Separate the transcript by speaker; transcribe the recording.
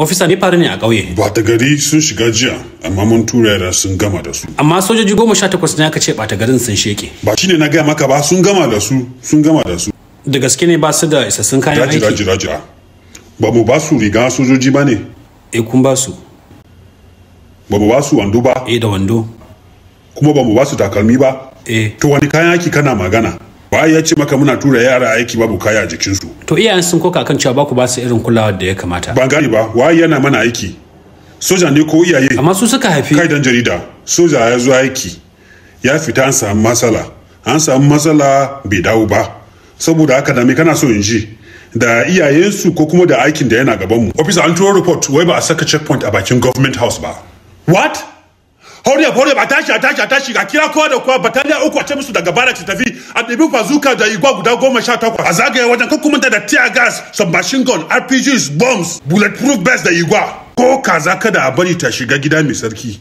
Speaker 1: Ofisa, me faru ne a ƙauye?
Speaker 2: Bata gari sun shiga jiya, amma mun tura yara sun gama da su.
Speaker 1: Amma sojoji 18 ne aka ce ɓata garin sun sheke.
Speaker 2: Ba shine na gaya maka ba, sun gama da su, sun gama da su.
Speaker 1: Da gaske ne ba su da isassun kayan
Speaker 2: Jira,
Speaker 1: aiki?
Speaker 2: jira, jira. Ba mu ba su riga sojoji ba ne?
Speaker 1: Eh, kun ba su.
Speaker 2: Ba mu ba su wando ba?
Speaker 1: Eh, da wando.
Speaker 2: Kuma ba mu ba su takalmi ba?
Speaker 1: Eh.
Speaker 2: To wani kayan aiki kana magana? Ba ya ce maka muna tura yara aiki babu kaya a jikinsu?
Speaker 1: To iyayen sun koka kan cewa ba ku ba su irin kulawar da ya kamata.
Speaker 2: Ban gane ba, waye yana mana aiki? Soja ne ko iyaye?
Speaker 1: Amma su suka haifi.
Speaker 2: Kai dan jarida, soja ya zo aiki, ya fita an samu matsala, an samu matsala bai dawo ba. Saboda haka da me kana so in ji? Da iyayensu ko kuma da aikin da yana gabanmu? Officer, an turo report wai ba a saka checkpoint a bakin government house ba. What? Hurry up, hurry up, a tashi, a tashi, a tashi, a kira kowa da kowa, battalion uku a ce musu daga barracks su tafi, a ɗebi bazooka da igwa guda 18, a zagaye wajen, kan kuma da tear gas, submachine gun, RPGs, bombs, bulletproof vest da igwa. Ko kaza kada a bari ta shiga gida mai sarki.